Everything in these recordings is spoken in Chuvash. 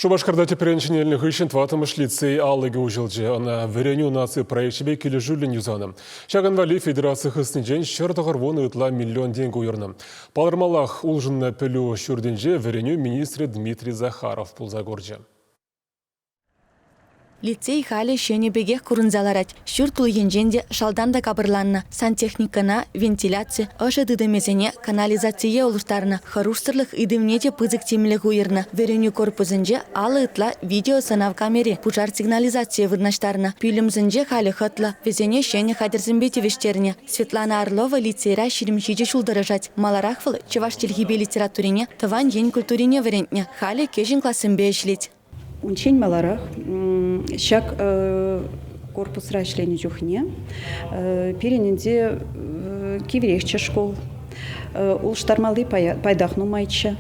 Шупашкарта тӗпрен ҫӗнелнӗ хыҫҫӑн тӑваттӑмӗш лицей алӑкӗ уҫӑлчӗ. Ӑна Вӗренӳ наци проекчӗпе килӗшӳллӗн юсанӑ. Ҫакӑн валли федераци хыснинчен 190 ытла миллион тенкӗ уйӑрнӑ. Палӑрмаллах улшӑннӑ пӗлӳ ҫуртӗнче вӗренӳ министрӗ Дмитрий Захаров пулса курчӗ. Лицей халӗ ҫӗнӗ пекех курӑнса ларать. Ҫурт тул енчен те, шалтан та капӑрланнӑ. Сантехникӑна, вентиляци, ӑшӑ тытӑмӗсене, канализацие улӑштарнӑ. Хӑрушсӑрлӑх ыйтӑвне те пысӑк тимлӗх уйӑрнӑ. Вӗренӳ корпусӗнче алӑ ытла видеосӑнав камери, пушар сигнализацийӗ вырнаҫтарнӑ. Пӳлӗмсенче халӗ хӑтлӑ, вӗсене ҫӗнӗ хатӗрсемпе тивӗҫтернӗ. Светлана Орлова лицейра 27 ҫул тӑрӑшать. Маларах вӑл чӑваш чӗлхипе литературине, тӑван ен культурине вӗрентнӗ. Халӗ кӗҫӗн классемпе ӗҫлет. Унччен маларах ҫак корпусра ӗҫленӗ чухне пирӗн ӗнтӗ кивӗрехчӗ шкул. Улӑштармалли пайтах нумайччӗ.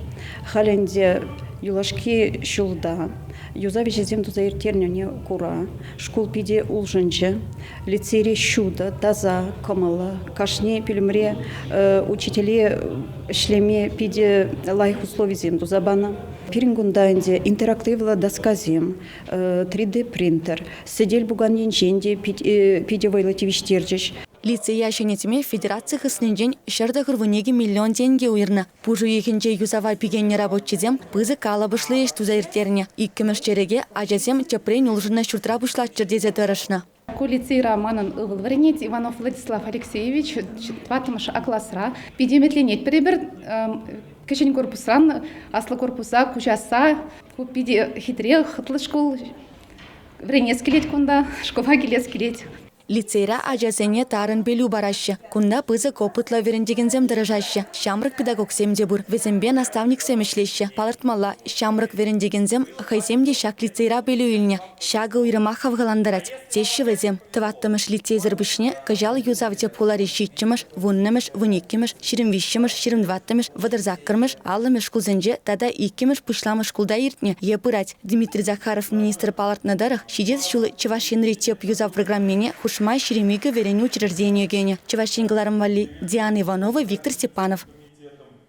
Халь ӗнтӗ юлашки ҫулта юсав ӗҫӗсем туса ирттернине кура шкул питӗ улшӑнчӗ. Лицейре ҫутӑ, таса, кӑмӑллӑ. Кашни пӳлӗмре учителе ӗҫлеме питӗ лайӑх условисем туса панӑ. Пирӗн кунта ӗнтӗ интерактивлӑ доскасем, 3D-принтер, сӗтел-пукан енчен те питӗ вӑйлӑ тивӗҫтерчӗҫ. Лицея ҫӗнетме федераци хыснинчен 192 миллион тенкӗ уйӑрнӑ. Пуш уйӑхӗнче юсава пикеннӗ рабочисем пысӑк калӑпӑшлӑ ӗҫ туса ирттернӗ. Иккӗмӗш чӗрӗке ачасем тӗпрен улшӑннӑ ҫуртра пуҫлаччӑр тесе тӑрӑшнӑ. Ку лицейра манӑн ывӑл вӗренет, Иванов Владислав Алексеевич, тӑваттӑмӗш А класра. Питӗ ӗмӗтленетпӗр эпир кӗҫӗн корпусран аслӑ корпуса куҫасса. Ку питӗ хитре, хӑтлӑ шкул. Вӗренес килет кунта, шкула килес килет. Лицейра ачасене тарӑн пӗлӳ параҫҫӗ. Кунта пысӑк опытлӑ вӗрентекенсем тӑрӑшаҫҫӗ. Ҫамрӑк педагогсем те пур. Вӗсемпе наставниксем ӗҫлеҫҫӗ. Палӑртмалла, ҫамрӑк вӗрентекенсем хӑйсем те ҫак лицейра пӗлӳ илнӗ. Ҫакӑ уйрӑмах хавхалантарать, теҫҫӗ вӗсем. Тӑваттӑмӗш лицейсӗр пуҫне кӑҫал юсав тӗп хулари ҫиччӗмӗш, вуннӑмӗш, вуниккӗмӗш, 23-мӗш, 24-мӗш, 38-мӗш, 50-мӗш шкулсенче тата иккӗмӗш пуҫламӑш шкулта иртнӗ е пырать. Дмитрий Захаров министр палӑртнӑ тӑрӑх, ҫитес ҫул Чӑваш Енри тӗп юсав программине хушма 22 вӗренӳ учрежденийӗ кӗнӗ. Чӑваш Ен кӑларӑм валли Диана Иванова, Виктор Степанов.